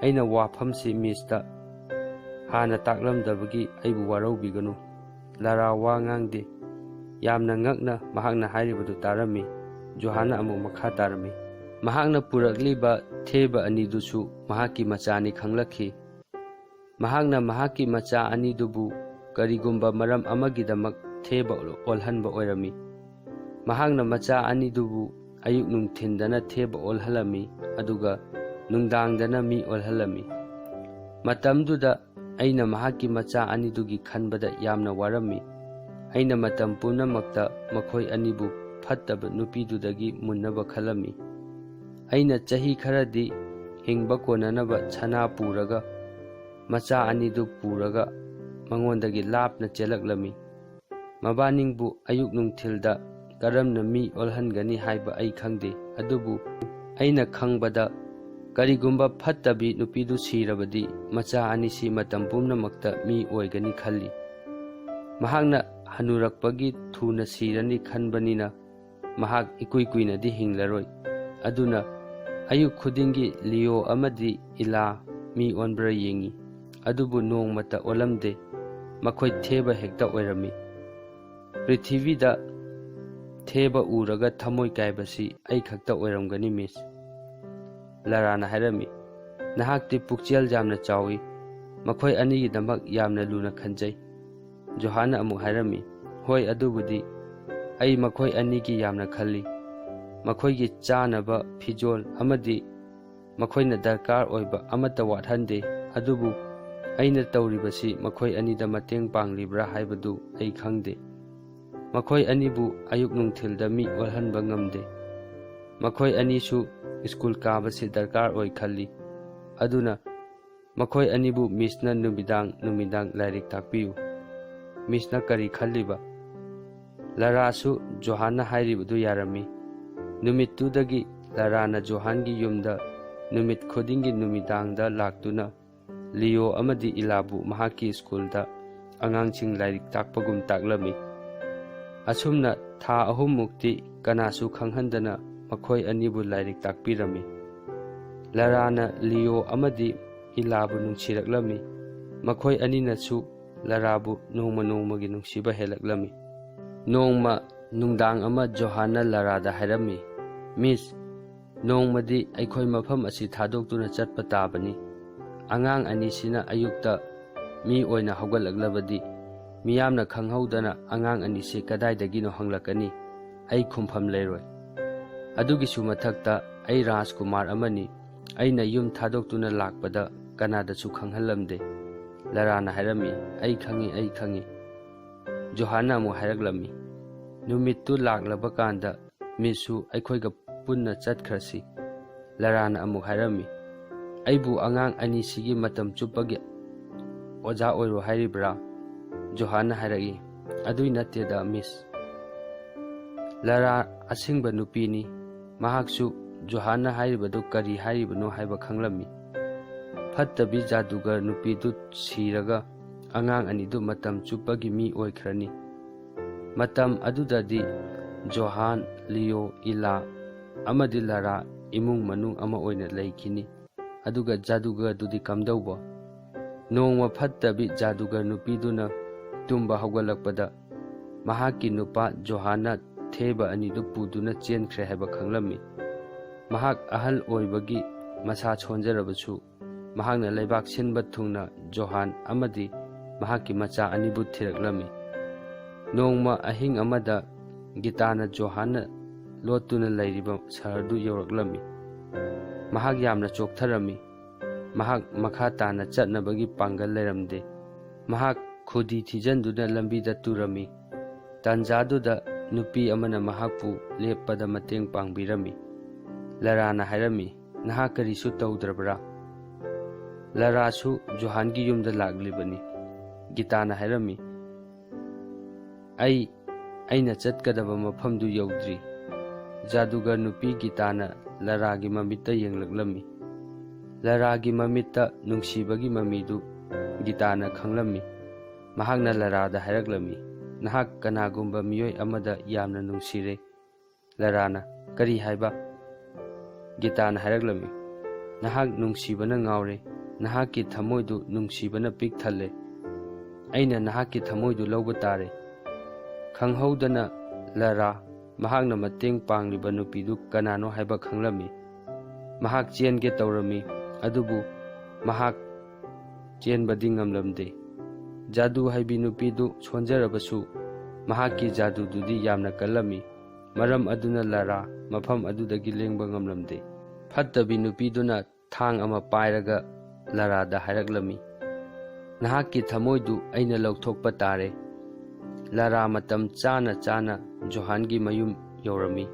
ꯑꯩꯅ ꯋꯥꯐꯝꯁꯤ ꯃꯤꯁꯇ ꯍꯥꯟꯅ ꯇꯥꯛꯂꯝꯗꯕꯒꯤ ꯑꯩꯕꯨ ꯋꯥꯔꯧꯕꯤꯒꯅꯨ꯫ ꯂꯥꯔꯥ ꯋꯥ ꯉꯥꯡꯗꯦ꯫ ꯌꯥꯝꯅ ꯉꯛꯅ ꯃꯍꯥꯛꯅ ꯍꯥꯏꯔꯤꯕꯗꯨ ꯇꯥꯔꯝꯃꯤ꯫ ꯖꯣꯍꯥꯟꯅ ꯑꯃꯨꯛ ꯃꯈꯥ ꯇꯥꯔꯝꯃꯤ꯫ ꯃꯍꯥꯛꯅ ꯄꯨꯔꯛꯂꯤꯕ ꯊꯦꯕ ꯑꯅꯤꯗꯨꯁꯨ ꯃꯍꯥꯛꯀꯤ ꯃꯆꯥꯅꯤ ꯈꯪꯂꯛꯈꯤ꯫ ꯃꯍꯥꯛꯅ ꯃꯍꯥꯛꯀꯤ ꯃꯆꯥ ꯑꯅꯤꯗꯨꯕꯨ ꯀꯔꯤꯒꯨꯝꯕ ꯃꯔꯝ ꯑꯃꯒꯤꯗꯃꯛ ꯊꯦꯕ ꯑꯣꯜꯍꯟꯕ ꯑꯣꯏꯔꯝꯃꯤ꯫ ꯃꯍꯥꯛꯅ ꯃꯆꯥ ꯑꯅꯤꯗꯨꯕꯨ ꯑꯌꯨꯛ ꯅꯨꯡꯊꯤꯟꯗꯅ ꯊꯦꯕ ꯑꯣꯜꯍꯜꯂꯝꯃꯤ, ꯑꯗꯨꯒ ꯅꯨꯡꯗꯥꯡꯗꯅ ꯃꯤ ꯑꯣꯜꯍꯜꯂꯝꯃꯤ꯫ ꯃꯇꯝꯗꯨꯗ ꯑꯩꯅ ꯃꯍꯥꯛꯀꯤ ꯃꯆꯥ ꯑꯅꯤꯗꯨꯒꯤ ꯈꯟꯕꯗ ꯌꯥꯝꯅ ꯋꯥꯔꯝꯃꯤ꯫ ꯑꯩꯅ ꯃꯇꯝ ꯄꯨꯝꯅꯃꯛꯇ ꯃꯈꯣꯏ ꯑꯅꯤꯕꯨ ꯐꯠꯇꯕ ꯅꯨꯄꯤꯗꯨꯗꯒꯤ ꯃꯨꯟꯅꯕ ꯈꯜꯂꯝꯃꯤ꯫ ꯑꯩꯅ ꯆꯍꯤ ꯈꯔꯗꯤ ꯍꯤꯡꯕ ꯀꯣꯟꯅꯅꯕ ꯁꯅꯥ ꯄꯨꯔꯒ ꯃꯆꯥ ꯑꯅꯤꯗꯨ ꯄꯨꯔꯒ ꯃꯉꯣꯟꯗꯒꯤ ꯂꯥꯞꯅ ꯆꯦꯜꯂꯛꯂꯝꯃꯤ꯫ ꯃꯕꯥꯅꯤꯡꯕꯨ ꯑꯌꯨꯛ ꯅꯨꯡꯊꯤꯜꯗ ꯀꯔꯝꯅ ꯃꯤ ꯑꯣꯜꯍꯟꯒꯅꯤ ꯍꯥꯏꯕ ꯑꯩ ꯈꯪꯗꯦ, ꯑꯗꯨꯕꯨ ꯑꯩꯅ ꯈꯪꯕꯗ ꯀꯔꯤꯒꯨꯝꯕ ꯐꯠꯇꯕꯤ ꯅꯨꯄꯤꯗꯨ ꯁꯤꯔꯕꯗꯤ ꯃꯆꯥ ꯑꯅꯤꯁꯤ ꯃꯇꯝ ꯄꯨꯝꯅꯃꯛꯇ ꯃꯤ ꯑꯣꯏꯒꯅꯤ ꯈꯜꯂꯤ꯫ ꯃꯍꯥꯛꯅ ꯍꯅꯨꯔꯛꯄꯒꯤ ꯊꯨꯅ ꯁꯤꯔꯅꯤ ꯈꯟꯕꯅꯤꯅ ꯃꯍꯥꯛ ꯏꯀꯨꯏ ꯀꯨꯏꯅꯗꯤ ꯍꯤꯡꯂꯔꯣꯏ꯫ ꯑꯗꯨꯅ ꯑꯌꯨꯛ ꯈꯨꯗꯤꯡꯒꯤ ꯂꯤꯑꯣ ꯑꯃꯗꯤ ꯏꯂꯥ ꯃꯤ ꯑꯣꯟꯕ꯭ꯔꯥ ꯌꯦꯡꯏ, ꯑꯗꯨꯕꯨ ꯅꯣꯡꯃꯇ ꯑꯣꯜꯂꯝꯗꯦ꯫ ꯃꯈꯣꯏ ꯊꯦꯕ ꯍꯦꯛꯇ ꯑꯣꯏꯔꯝꯃꯤ꯫ ꯄ꯭ꯔꯤꯊꯤꯕꯤꯗ ꯊꯦꯕ ꯎꯔꯒ ꯊꯃꯣꯏ ꯀꯥꯏꯕꯁꯤ ꯑꯩ ꯈꯛꯇ ꯑꯣꯏꯔꯝꯒꯅꯤ, ꯃꯤꯁ꯫ ꯂꯥꯔꯥꯅ ꯍꯥꯏꯔꯝꯃꯤ꯫ ꯅꯍꯥꯛꯇꯤ ꯄꯨꯛꯆꯦꯜ ꯌꯥꯝꯅ ꯆꯥꯎꯏ꯫ ꯃꯈꯣꯏ ꯑꯅꯤꯒꯤꯗꯃꯛ ꯌꯥꯝꯅ ꯂꯨꯅ ꯈꯟꯖꯩ꯫ ꯖꯣꯍꯥꯟꯅ ꯑꯃꯨꯛ ꯍꯥꯏꯔꯝꯃꯤ꯫ ꯍꯣꯏ, ꯑꯗꯨꯕꯨꯗꯤ ꯑꯩ ꯃꯈꯣꯏ ꯑꯅꯤꯒꯤ ꯌꯥꯝꯅ ꯈꯜꯂꯤ꯫ ꯃꯈꯣꯏꯒꯤ ꯆꯥꯅꯕ, ꯐꯤꯖꯣꯜ ꯑꯃꯗꯤ ꯃꯈꯣꯏꯅ ꯗꯔꯀꯥꯔ ꯑꯣꯏꯕ ꯑꯃꯠꯇ ꯋꯥꯠꯍꯟꯗꯦ꯫ ꯑꯗꯨꯕꯨ ꯑꯩꯅ ꯇꯧꯔꯤꯕꯁꯤ ꯃꯈꯣꯏ ꯑꯅꯤꯗ ꯃꯇꯦꯡ ꯄꯥꯡꯂꯤꯕ꯭ꯔꯥ ꯍꯥꯏꯕꯗꯨ ꯑꯩ ꯈꯪꯗꯦ꯫ ꯃꯈꯣꯏ ꯑꯅꯤꯕꯨ ꯑꯌꯨꯛ ꯅꯨꯡꯊꯤꯜꯗ ꯃꯤ ꯑꯣꯜꯍꯟꯕ ꯉꯝꯗꯦ꯫ ꯃꯈꯣꯏ ꯑꯅꯤꯁꯨ ꯁ꯭ꯀꯨꯜ ꯀꯥꯕꯁꯤ ꯗꯔꯀꯥꯔ ꯑꯣꯏ ꯈꯜꯂꯤ꯫ ꯑꯗꯨꯅ ꯃꯈꯣꯏ ꯑꯅꯤꯕꯨ ꯃꯤꯁꯅ ꯅꯨꯃꯤꯗꯥꯡ ꯅꯨꯃꯤꯗꯥꯡ ꯂꯥꯏꯔꯤꯛ ꯇꯥꯛꯄꯤꯌꯨ꯫ ꯃꯤꯁꯅ ꯀꯔꯤ ꯈꯜꯂꯤꯕ? ꯂꯥꯔꯥꯁꯨ ꯖꯣꯍꯥꯟꯅ ꯍꯥꯏꯔꯤꯕꯗꯨ ꯌꯥꯔꯝꯃꯤ꯫ ꯅꯨꯃꯤꯠꯇꯨꯗꯒꯤ ꯂꯥꯔꯥꯅ ꯖꯣꯍꯥꯟꯒꯤ ꯌꯨꯝꯗ ꯅꯨꯃꯤꯠ ꯈꯨꯗꯤꯡꯒꯤ ꯅꯨꯃꯤꯗꯥꯡꯗ ꯂꯥꯛꯇꯨꯅ ꯂꯤꯑꯣ ꯑꯃꯗꯤ ꯏꯂꯥꯕꯨ ꯃꯍꯥꯛꯀꯤ ꯁ꯭ꯀꯨꯜꯗ ꯑꯉꯥꯡꯁꯤꯡ ꯂꯥꯏꯔꯤꯛ ꯇꯥꯛꯄꯒꯨꯝ ꯇꯥꯛꯂꯝꯃꯤ꯫ ꯑꯁꯨꯝꯅ ꯊꯥ ꯑꯍꯨꯝꯃꯨꯛꯇꯤ ꯀꯅꯥꯁꯨ ꯈꯪꯍꯟꯗꯅ ꯃꯈꯣꯏ ꯑꯅꯤꯕꯨ ꯂꯥꯏꯔꯤꯛ ꯇꯥꯛꯄꯤꯔꯝꯃꯤ꯫ ꯂꯥꯔꯥꯅ ꯂꯤꯑꯣ ꯑꯃꯗꯤ ꯏꯂꯥꯕꯨ ꯅꯨꯡꯁꯤꯔꯛꯂꯝꯃꯤ꯫ ꯃꯈꯣꯏ ꯑꯅꯤꯅꯁꯨ ꯂꯥꯔꯥꯕꯨ ꯅꯣꯡꯃ ꯅꯣꯡꯃꯒꯤ ꯅꯨꯡꯁꯤꯕ ꯍꯦꯜꯂꯛꯂꯝꯃꯤ꯫ ꯅꯣꯡꯃ ꯅꯨꯡꯗꯥꯡ ꯑꯃ ꯖꯣꯍꯥꯟꯅ ꯂꯥꯔꯥꯗ ꯍꯥꯏꯔꯝꯃꯤ, "ꯃꯤꯁ, ꯅꯣꯡꯃꯗꯤ ꯑꯩꯈꯣꯏ ꯃꯐꯝ ꯑꯁꯤ ꯊꯥꯗꯣꯛꯇꯨꯅ ꯆꯠꯄ ꯇꯥꯕꯅꯤ꯫ ꯑꯉꯥꯡ ꯑꯅꯤꯁꯤꯅ ꯑꯌꯨꯛꯇ ꯃꯤ ꯑꯣꯏꯅ ꯍꯧꯒꯠꯂꯛꯂꯕꯗꯤ ꯃꯤꯌꯥꯝꯅ ꯈꯪꯍꯧꯗꯅ ꯑꯉꯥꯡ ꯑꯅꯤꯁꯤ ꯀꯗꯥꯏꯗꯒꯤꯅꯣ ꯍꯪꯂꯛꯀꯅꯤ꯫ ꯑꯩ ꯈꯨꯝꯐꯝ ꯂꯩꯔꯣꯏ꯫ ꯑꯗꯨꯒꯤꯁꯨ ꯃꯊꯛꯇ ꯑꯩ ꯔꯥꯖꯀꯨꯃꯥꯔ ꯑꯃꯅꯤ꯫ ꯑꯩꯅ ꯌꯨꯝ ꯊꯥꯗꯣꯛꯇꯨꯅ ꯂꯥꯛꯄꯗ ꯀꯅꯥꯗꯁꯨ ꯈꯪꯍꯜꯂꯝꯗꯦ꯫" ꯂꯥꯔꯥꯅ ꯍꯥꯏꯔꯝꯃꯤ, "ꯑꯩ ꯈꯪꯏ, ꯑꯩ ꯈꯪꯏ꯫" ꯖꯣꯍꯥꯟꯅ ꯑꯃꯨꯛ ꯍꯥꯏꯔꯛꯂꯝꯃꯤ, "ꯅꯨꯃꯤꯠꯇꯨ ꯂꯥꯛꯂꯕ ꯀꯥꯟꯗ ꯃꯤꯁꯁꯨ ꯑꯩꯈꯣꯏꯒ ꯄꯨꯟꯅ ꯆꯠꯈ꯭ꯔꯁꯤ꯫" ꯂꯥꯔꯥꯅ ꯑꯃꯨꯛ ꯍꯥꯏꯔꯝꯃꯤ, "ꯑꯩꯕꯨ ꯑꯉꯥꯡ ꯑꯅꯤꯁꯤꯒꯤ ꯃꯇꯝ ꯆꯨꯞꯄꯒꯤ ꯑꯣꯖꯥ ꯑꯣꯏꯔꯣ ꯍꯥꯏꯔꯤꯕ꯭ꯔꯥ?" ꯖꯣꯍꯥꯟꯅ ꯍꯥꯏꯔꯛꯏ, "ꯑꯗꯨꯏ ꯅꯠꯇꯦꯗ, ꯃꯤꯁ꯫ ꯂꯥꯔꯥ ꯑꯁꯤꯡꯕ ꯅꯨꯄꯤꯅꯤ꯫ ꯃꯍꯥꯛꯁꯨ ꯖꯣꯍꯥꯟꯅ ꯍꯥꯏꯔꯤꯕꯗꯨ ꯀꯔꯤ ꯍꯥꯏꯔꯤꯕꯅꯣ ꯍꯥꯏꯕ ꯈꯪꯂꯝꯃꯤ꯫ ꯐꯠꯇꯕꯤ ꯖꯥꯗꯨꯒꯔ ꯅꯨꯄꯤꯗꯨ ꯁꯤꯔꯒ ꯑꯉꯥꯡ ꯑꯅꯤꯗꯨ ꯃꯇꯝ ꯆꯨꯞꯄꯒꯤ ꯃꯤ ꯑꯣꯏꯈ꯭ꯔꯅꯤ꯫ ꯃꯇꯝ ꯑꯗꯨꯗꯗꯤ ꯖꯣꯍꯥꯟ, ꯂꯤꯑꯣ, ꯏꯂꯥ ꯑꯃꯗꯤ ꯂꯥꯔꯥ ꯏꯃꯨꯡ ꯃꯅꯨꯡ ꯑꯃ ꯑꯣꯏꯅ ꯂꯩꯈꯤꯅꯤ꯫ ꯑꯗꯨꯒ ꯖꯥꯗꯨꯒꯔꯗꯨꯗꯤ ꯀꯝꯗꯧꯕ?" ꯅꯣꯡꯃ ꯐꯠꯇꯕꯤ ꯖꯥꯗꯨꯒꯔ ꯅꯨꯄꯤꯗꯨꯅ ꯇꯨꯝꯕ ꯍꯧꯒꯠꯂꯛꯄꯗ ꯃꯍꯥꯛꯀꯤ ꯅꯨꯄꯥ ꯖꯣꯍꯥꯟꯅ ꯊꯦꯕ ꯑꯅꯤꯗꯨ ꯄꯨꯗꯨꯅ ꯆꯦꯟꯈ꯭ꯔꯦ ꯍꯥꯏꯕ ꯈꯪꯂꯝꯃꯤ꯫ ꯃꯍꯥꯛ ꯑꯍꯜ ꯑꯣꯏꯕꯒꯤ ꯃꯁꯥ ꯁꯣꯟꯖꯔꯕꯁꯨ ꯃꯍꯥꯛꯅ ꯂꯩꯕꯥꯛ ꯁꯤꯟꯕ ꯊꯨꯡꯅ ꯖꯣꯍꯥꯟ ꯑꯃꯗꯤ ꯃꯍꯥꯛꯀꯤ ꯃꯆꯥ ꯑꯅꯤꯕꯨ ꯊꯤꯔꯛꯂꯝꯃꯤ꯫ ꯅꯣꯡꯃ ꯑꯍꯤꯡ ꯑꯃꯗ ꯒꯤꯇꯥꯅ ꯖꯣꯍꯥꯟꯅ ꯂꯣꯠꯇꯨꯅ ꯂꯩꯔꯤꯕ ꯁꯍꯔꯗꯨ ꯌꯧꯔꯛꯂꯝꯃꯤ꯫ ꯃꯍꯥꯛ ꯌꯥꯝꯅ ꯆꯣꯛꯊꯔꯝꯃꯤ꯫ ꯃꯍꯥꯛ ꯃꯈꯥ ꯇꯥꯅ ꯆꯠꯅꯕꯒꯤ ꯄꯥꯡꯒꯜ ꯂꯩꯔꯝꯗꯦ꯫ ꯃꯍꯥꯛ ꯈꯨꯗꯤ ꯊꯤꯖꯤꯟꯗꯨꯅ ꯂꯝꯕꯤꯗ ꯇꯨꯔꯝꯃꯤ꯫ ꯇꯥꯟꯖꯥꯗꯨꯗ ꯅꯨꯄꯤ ꯑꯃꯅ ꯃꯍꯥꯛꯄꯨ ꯂꯦꯞꯄꯗ ꯃꯇꯦꯡ ꯄꯥꯡꯕꯤꯔꯝꯃꯤ꯫ ꯂꯔꯥꯅ ꯍꯥꯏꯔꯝꯃꯤ, "ꯅꯍꯥꯛ ꯀꯔꯤꯁꯨ ꯇꯧꯗ꯭ꯔꯕ꯭ꯔꯥ?" ꯂꯔꯥꯁꯨ ꯖꯣꯍꯥꯟꯒꯤ ꯌꯨꯝꯗ ꯂꯥꯛꯂꯤꯕꯅꯤ꯫ ꯒꯤꯇꯥꯅ ꯍꯥꯏꯔꯝꯃꯤ, "ꯑꯩ, ꯑꯩꯅ ꯆꯠꯀꯗꯕ ꯃꯐꯝꯗꯨ ꯌꯧꯗ꯭ꯔꯤ꯫" ꯖꯥꯗꯨꯒꯔ ꯅꯨꯄꯤ ꯒꯤꯇꯥꯅ ꯂꯔꯥꯒꯤ ꯃꯃꯤꯠꯇ ꯌꯦꯡꯂꯛꯂꯝꯃꯤ꯫ ꯂꯔꯥꯒꯤ ꯃꯃꯤꯠꯇ ꯅꯨꯡꯁꯤꯕꯒꯤ ꯃꯃꯤꯗꯨ ꯒꯤꯇꯥꯅ ꯈꯪꯂꯝꯃꯤ꯫ ꯃꯍꯥꯛꯅ ꯂꯔꯥꯗ ꯍꯥꯏꯔꯛꯂꯝꯃꯤ, "ꯅꯍꯥꯛ ꯀꯅꯥꯒꯨꯝꯕ ꯃꯤꯑꯣꯏ ꯑꯃꯗ ꯌꯥꯝꯅ ꯅꯨꯡꯁꯤꯔꯦ꯫" ꯂꯔꯥꯅ, "ꯀꯔꯤ ꯍꯥꯏꯕ?" ꯒꯤꯇꯥꯅ ꯍꯥꯏꯔꯛꯂꯝꯃꯤ, "ꯅꯍꯥꯛ ꯅꯨꯡꯁꯤꯕꯅ ꯉꯥꯎꯔꯦ꯫ ꯅꯍꯥꯛꯀꯤ ꯊꯃꯣꯏꯗꯨ ꯅꯨꯡꯁꯤꯕꯅ ꯄꯤꯛ ꯊꯜꯂꯦ꯫ ꯑꯩꯅ ꯅꯍꯥꯛꯀꯤ ꯊꯃꯣꯏꯗꯨ ꯂꯧꯕ ꯇꯥꯔꯦ꯫" ꯈꯪꯍꯧꯗꯅ ꯂꯔꯥ ꯃꯍꯥꯛꯅ ꯃꯇꯦꯡ ꯄꯥꯡꯂꯤꯕ ꯅꯨꯄꯤꯗꯨ ꯀꯅꯥꯅꯣ ꯍꯥꯏꯕ ꯈꯪꯂꯝꯃꯤ꯫ ꯃꯍꯥꯛ ꯆꯦꯟꯒꯦ ꯇꯧꯔꯝꯃꯤ, ꯑꯗꯨꯕꯨ ꯃꯍꯥꯛ ꯆꯦꯟꯕꯗꯤ ꯉꯝꯂꯝꯗꯦ꯫ ꯖꯥꯗꯨ ꯍꯩꯕꯤ ꯅꯨꯄꯤꯗꯨ ꯁꯣꯟꯖꯔꯕꯁꯨ, ꯃꯍꯥꯛꯀꯤ ꯖꯥꯗꯨꯗꯨꯗꯤ ꯌꯥꯝꯅ ꯀꯜꯂꯝꯃꯤ꯫ ꯃꯔꯝ ꯑꯗꯨꯅ ꯂꯔꯥ ꯃꯐꯝ ꯑꯗꯨꯗꯒꯤ ꯂꯦꯡꯕ ꯉꯝꯂꯝꯗꯦ꯫ ꯐꯠꯇꯕꯤ ꯅꯨꯄꯤꯗꯨꯅ ꯊꯥꯡ ꯑꯃ ꯄꯥꯏꯔꯒ ꯂꯔꯥꯗ ꯍꯥꯏꯔꯛꯂꯝꯃꯤ, "ꯅꯍꯥꯛꯀꯤ ꯊꯃꯣꯏꯗꯨ ꯑꯩꯅ ꯂꯧꯊꯣꯛꯄ ꯇꯥꯔꯦ꯫" ꯂꯔꯥ ꯃꯇꯝ ꯆꯥꯅ ꯆꯥꯅ ꯖꯣꯍꯥꯟꯒꯤ ꯃꯌꯨꯝ ꯌꯧꯔꯝꯃꯤ꯫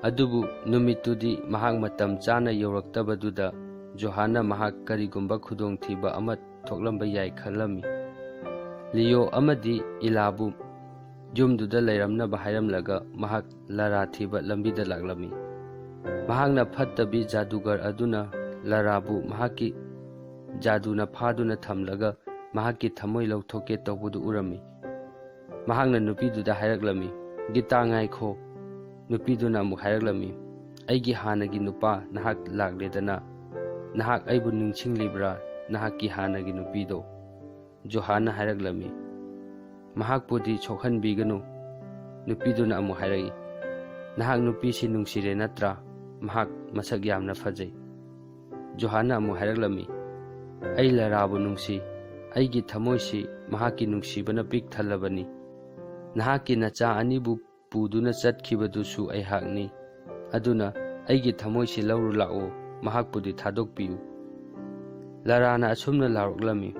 ꯑꯗꯨꯕꯨ ꯅꯨꯃꯤꯠꯇꯨꯗꯤ ꯃꯍꯥꯛ ꯃꯇꯝ ꯆꯥꯅ ꯌꯧꯔꯛꯇꯕꯗꯨꯗ ꯖꯣꯍꯥꯟꯅ ꯃꯍꯥꯛ ꯀꯔꯤꯒꯨꯝꯕ ꯈꯨꯗꯣꯡꯊꯤꯕ ꯑꯃ ꯊꯣꯛꯂꯝꯕ ꯌꯥꯏ ꯈꯜꯂꯝꯃꯤ꯫ ꯂꯤꯌꯣ ꯑꯃꯗꯤ ꯏꯂꯥꯕꯨ ꯌꯨꯝꯗꯨꯗ ꯂꯩꯔꯝꯅꯕ ꯍꯥꯏꯔꯝꯂꯒ ꯃꯍꯥꯛ ꯂꯔꯥ ꯊꯤꯕ ꯂꯝꯕꯤꯗ ꯂꯥꯛꯂꯝꯃꯤ꯫ ꯃꯍꯥꯛꯅ ꯐꯠꯇꯕꯤ ꯖꯥꯗꯨꯒꯔ ꯑꯗꯨꯅ ꯂꯔꯥꯕꯨ ꯃꯍꯥꯛꯀꯤ ꯖꯥꯗꯨꯅ ꯐꯥꯗꯨꯅ ꯊꯝꯂꯒ ꯃꯍꯥꯛꯀꯤ ꯊꯃꯣꯏ ꯂꯧꯊꯣꯛꯀꯦ ꯇꯧꯕꯗꯨ ꯎꯔꯝꯃꯤ꯫ ꯃꯍꯥꯛꯅ ꯅꯨꯄꯤꯗꯨꯗ ꯍꯥꯏꯔꯛꯂꯝꯃꯤ, "ꯒꯤꯇꯥ, ꯉꯥꯏꯈꯣ꯫" ꯅꯨꯄꯤꯗꯨꯅ ꯑꯃꯨꯛ ꯍꯥꯏꯔꯛꯂꯝꯃꯤ, "ꯑꯩꯒꯤ ꯍꯥꯟꯅꯒꯤ ꯅꯨꯄꯥ ꯅꯍꯥꯛ ꯂꯥꯛꯂꯦꯗꯅ, ꯅꯍꯥꯛ ꯑꯩꯕꯨ ꯅꯤꯡꯁꯤꯡꯂꯤꯕ꯭ꯔꯥ? ꯅꯍꯥꯛꯀꯤ ꯍꯥꯟꯅꯒꯤ ꯅꯨꯄꯤꯗꯣ?" ꯖꯣꯍꯥꯟꯅ ꯍꯥꯏꯔꯛꯂꯝꯃꯤ, "ꯃꯍꯥꯛꯄꯨꯗꯤ ꯁꯣꯛꯍꯟꯕꯤꯒꯅꯨ꯫" ꯅꯨꯄꯤꯗꯨꯅ ꯑꯃꯨꯛ ꯍꯥꯏꯔꯛꯏ, "ꯅꯍꯥꯛ ꯅꯨꯄꯤꯁꯤ ꯅꯨꯡꯁꯤꯔꯦ ꯅꯠꯇ꯭ꯔꯥ? ꯃꯍꯥꯛ ꯃꯁꯛ ꯌꯥꯝꯅ ꯐꯖꯩ꯫" ꯖꯣꯍꯥꯟꯅ ꯑꯃꯨꯛ ꯍꯥꯏꯔꯛꯂꯝꯃꯤ, "ꯑꯩ ꯂꯔꯥꯕꯨ ꯅꯨꯡꯁꯤ꯫ ꯑꯩꯒꯤ ꯊꯃꯣꯏꯁꯤ ꯃꯍꯥꯛꯀꯤ ꯅꯨꯡꯁꯤꯕꯅ ꯄꯤꯛ ꯊꯜꯂꯕꯅꯤ꯫ ꯅꯍꯥꯛꯀꯤ ꯅꯆꯥ ꯑꯅꯤꯕꯨ ꯄꯨꯗꯨꯅ ꯆꯠꯈꯤꯕꯗꯨꯁꯨ ꯑꯩꯍꯥꯛꯅꯤ꯫ ꯑꯗꯨꯅ ꯑꯩꯒꯤ ꯊꯃꯣꯏꯁꯤ ꯂꯧꯔꯨ ꯂꯥꯛꯑꯣ, ꯃꯍꯥꯛꯄꯨꯗꯤ ꯊꯥꯗꯣꯛꯄꯤꯌꯨ꯫ ꯂꯥꯔꯥꯅ ꯑꯁꯨꯝꯅ ꯂꯥꯎꯔꯛꯂꯝꯃꯤ,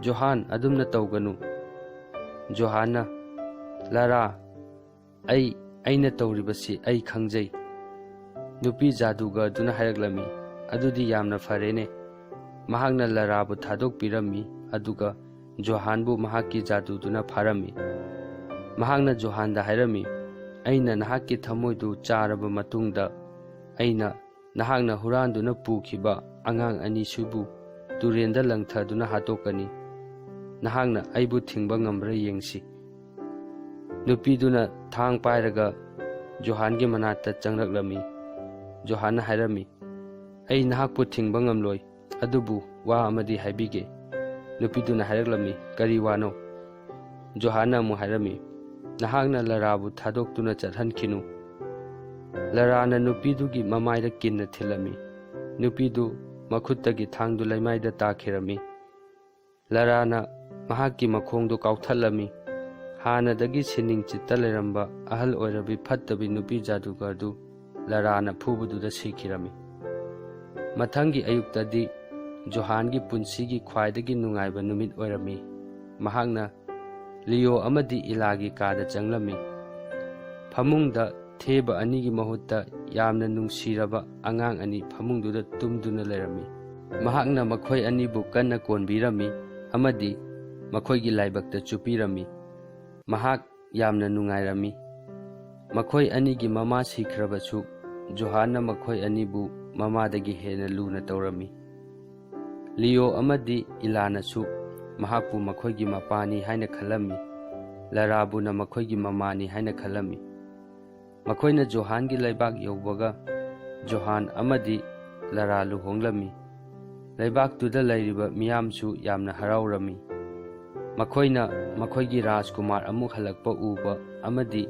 "ꯖꯣꯍꯥꯟ, ꯑꯗꯨꯝꯅ ꯇꯧꯒꯅꯨ꯫" ꯖꯣꯍꯥꯟꯅ, "ꯂꯥꯔꯥ, ꯑꯩ, ꯑꯩꯅ ꯇꯧꯔꯤꯕꯁꯤ ꯑꯩ ꯈꯪꯖꯩ꯫" ꯅꯨꯄꯤ ꯖꯥꯗꯨꯒꯔꯗꯨꯅ ꯍꯥꯏꯔꯛꯂꯝꯃꯤ, "ꯑꯗꯨꯗꯤ ꯌꯥꯝꯅ ꯐꯔꯦꯅꯦ꯫" ꯃꯍꯥꯛꯅ ꯂꯥꯔꯥꯕꯨ ꯊꯥꯗꯣꯛꯄꯤꯔꯝꯃꯤ, ꯑꯗꯨꯒ ꯖꯣꯍꯥꯟꯕꯨ ꯃꯍꯥꯛꯀꯤ ꯖꯥꯗꯨꯗꯨꯅ ꯐꯥꯔꯝꯃꯤ꯫ ꯃꯍꯥꯛꯅ ꯖꯣꯍꯥꯟꯗ ꯍꯥꯏꯔꯝꯃꯤ, "ꯑꯩꯅ ꯅꯍꯥꯛꯀꯤ ꯊꯃꯣꯏꯗꯨ ꯆꯥꯔꯕ ꯃꯇꯨꯡꯗ, ꯑꯩꯅ ꯅꯍꯥꯛꯅ ꯍꯨꯔꯥꯟꯗꯨꯅ ꯄꯨꯈꯤꯕ ꯑꯉꯥꯡ ꯑꯅꯤꯁꯤꯕꯨ ꯇꯨꯔꯦꯟꯗ ꯂꯪꯊꯗꯨꯅ ꯍꯥꯠꯇꯣꯛꯀꯅꯤ꯫ ꯅꯍꯥꯛꯅ ꯑꯩꯕꯨ ꯊꯤꯡꯕ ꯉꯝꯕ꯭ꯔꯥ ꯌꯦꯡꯁꯤ꯫" ꯅꯨꯄꯤꯗꯨꯅ ꯊꯥꯡ ꯄꯥꯏꯔꯒ ꯖꯣꯍꯥꯟꯒꯤ ꯃꯅꯥꯛꯇ ꯆꯪꯂꯛꯂꯝꯃꯤ꯫ ꯖꯣꯍꯥꯟꯅ ꯍꯥꯏꯔꯝꯃꯤ, "ꯑꯩ ꯅꯍꯥꯛꯄꯨ ꯊꯤꯡꯕ ꯉꯝꯂꯣꯏ, ꯑꯗꯨꯕꯨ ꯋꯥ ꯑꯃꯗꯤ ꯍꯥꯏꯕꯤꯒꯦ꯫" ꯅꯨꯄꯤꯗꯨꯅ ꯍꯥꯏꯔꯛꯂꯝꯃꯤ, "ꯀꯔꯤ ꯋꯥꯅꯣ?" ꯖꯣꯍꯥꯟꯅ ꯑꯃꯨꯛ ꯍꯥꯏꯔꯝꯃꯤ, "ꯅꯍꯥꯛꯅ ꯂꯥꯔꯥꯕꯨ ꯊꯥꯗꯣꯛꯇꯨꯅ ꯆꯠꯍꯟꯈꯤꯅꯨ꯫" ꯂꯥꯔꯥꯅ ꯅꯨꯄꯤꯗꯨꯒꯤ ꯃꯃꯥꯏꯗ ꯀꯤꯟꯅ ꯊꯤꯜꯂꯝꯃꯤ꯫ ꯅꯨꯄꯤꯗꯨ ꯃꯈꯨꯠꯇꯒꯤ ꯊꯥꯡꯗꯨ ꯂꯩꯃꯥꯏꯗ ꯇꯥꯈꯤꯔꯝꯃꯤ꯫ ꯂꯥꯔꯥꯅ ꯃꯍꯥꯛꯀꯤ ꯃꯈꯣꯡꯗꯨ ꯀꯥꯎꯊꯠꯂꯝꯃꯤ꯫ ꯍꯥꯟꯅꯗꯒꯤ ꯁꯤꯅꯤꯡ ꯆꯤꯠꯇ ꯂꯩꯔꯝꯕ ꯑꯍꯜ ꯑꯣꯏꯔꯕꯤ ꯐꯠꯇꯕꯤ ꯅꯨꯄꯤ ꯖꯥꯗꯨꯒꯔꯗꯨ ꯂꯥꯔꯥꯅ ꯐꯨꯕꯗꯨꯗ ꯁꯤꯈꯤꯔꯝꯃꯤ꯫ ꯃꯊꯪꯒꯤ ꯑꯌꯨꯛꯇꯗꯤ ꯖꯣꯍꯥꯟꯒꯤ ꯄꯨꯟꯁꯤꯒꯤ ꯈ꯭ꯋꯥꯏꯗꯒꯤ ꯅꯨꯡꯉꯥꯏꯕ ꯅꯨꯃꯤꯠ ꯑꯣꯏꯔꯝꯃꯤ꯫ ꯃꯍꯥꯛꯅ ꯂꯤꯌꯣ ꯑꯃꯗꯤ ꯏꯂꯥꯒꯤ ꯀꯥꯗ ꯆꯪꯂꯝꯃꯤ꯫ ꯐꯃꯨꯡꯗ ꯊꯦꯕ ꯑꯅꯤꯒꯤ ꯃꯍꯨꯠꯇ ꯌꯥꯝꯅ ꯅꯨꯡꯁꯤꯔꯕ ꯑꯉꯥꯡ ꯑꯅꯤ ꯐꯃꯨꯡꯗꯨꯗ ꯇꯨꯝꯗꯨꯅ ꯂꯩꯔꯝꯃꯤ꯫ ꯃꯍꯥꯛꯅ ꯃꯈꯣꯏ ꯑꯅꯤꯕꯨ ꯀꯟꯅ ꯀꯣꯟꯕꯤꯔꯝꯃꯤ ꯑꯃꯗꯤ ꯃꯈꯣꯏꯒꯤ ꯂꯥꯏꯕꯛꯇ ꯆꯨꯞꯄꯤꯔꯝꯃꯤ꯫ ꯃꯍꯥꯛ ꯌꯥꯝꯅ ꯅꯨꯡꯉꯥꯏꯔꯝꯃꯤ꯫ ꯃꯈꯣꯏ ꯑꯅꯤꯒꯤ ꯃꯃꯥ ꯁꯤꯈ꯭ꯔꯕꯁꯨ, ꯖꯣꯍꯥꯟꯅ ꯃꯈꯣꯏ ꯑꯅꯤꯕꯨ ꯃꯃꯥꯗꯒꯤ ꯍꯦꯟꯅ ꯂꯨꯅ ꯇꯧꯔꯝꯃꯤ꯫ ꯂꯤꯌꯣ ꯑꯃꯗꯤ ꯏꯂꯥꯅꯁꯨ ꯃꯍꯥꯛꯄꯨ ꯃꯈꯣꯏꯒꯤ ꯃꯄꯥꯅꯤ ꯍꯥꯏꯅ ꯈꯜꯂꯝꯃꯤ꯫ ꯂꯥꯔꯥꯕꯨꯅ ꯃꯈꯣꯏꯒꯤ ꯃꯃꯥꯅꯤ ꯍꯥꯏꯅ ꯈꯜꯂꯝꯃꯤ꯫ ꯃꯈꯣꯏꯅ ꯖꯣꯍꯥꯟꯒꯤ ꯂꯩꯕꯥꯛ ꯌꯧꯕꯒ, ꯖꯣꯍꯥꯟ ꯑꯃꯗꯤ ꯂꯥꯔꯥ ꯂꯨꯍꯣꯡꯂꯝꯃꯤ꯫ ꯂꯩꯕꯥꯛꯇꯨꯗ ꯂꯩꯔꯤꯕ ꯃꯤꯌꯥꯝꯁꯨ ꯌꯥꯝꯅ ꯍꯔꯥꯎꯔꯝꯃꯤ꯫ ꯃꯈꯣꯏꯅ ꯃꯈꯣꯏꯒꯤ ꯔꯥꯖꯀꯨꯃꯥꯔ ꯑꯃꯨꯛ ꯍꯜꯂꯛꯄ ꯎꯕ ꯑꯃꯗꯤ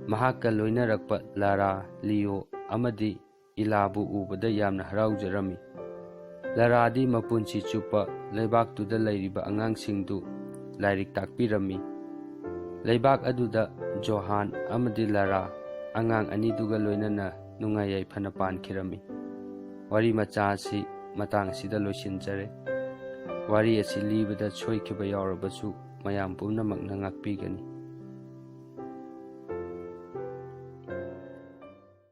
ꯃꯍꯥꯛꯀ ꯂꯣꯏꯅꯔꯛꯄ ꯂꯥꯔꯥ, ꯂꯤꯌꯣ ꯑꯃꯗꯤ ꯏꯂꯥꯕꯨ ꯎꯕꯗ ꯌꯥꯝꯅ ꯍꯔꯥꯎꯖꯔꯝꯃꯤ꯫ ꯂꯥꯔꯥꯗꯤ ꯃꯄꯨꯟꯁꯤ ꯆꯨꯞꯄ ꯂꯩꯕꯥꯛꯇꯨꯗ ꯂꯩꯔꯤꯕ ꯑꯉꯥꯡꯁꯤꯡꯗꯨ ꯂꯥꯏꯔꯤꯛ ꯇꯥꯛꯄꯤꯔꯝꯃꯤ꯫ ꯂꯩꯕꯥꯛ ꯑꯗꯨꯗ ꯖꯣꯍꯥꯟ ꯑꯃꯗꯤ ꯂꯥꯔꯥ, ꯑꯉꯥꯡ ꯑꯅꯤꯗꯨꯒ ꯂꯣꯏꯅꯅ ꯅꯨꯡꯉꯥꯏ ꯌꯥꯏꯐꯅ ꯄꯥꯟꯈꯤꯔꯝꯃꯤ꯫ ꯋꯥꯔꯤ ꯃꯆꯥ ꯑꯁꯤ ꯃꯇꯥꯡ ꯑꯁꯤꯗ ꯂꯣꯏꯁꯤꯟꯖꯔꯦ꯫ ꯋꯥꯔꯤ ꯑꯁꯤ ꯂꯤꯕꯗ ꯁꯣꯏꯈꯤꯕ ꯌꯥꯎꯔꯕꯁꯨ ꯃꯌꯥꯝ ꯄꯨꯝꯅꯃꯛꯅ ꯉꯥꯛꯄꯤꯒꯅꯤ꯫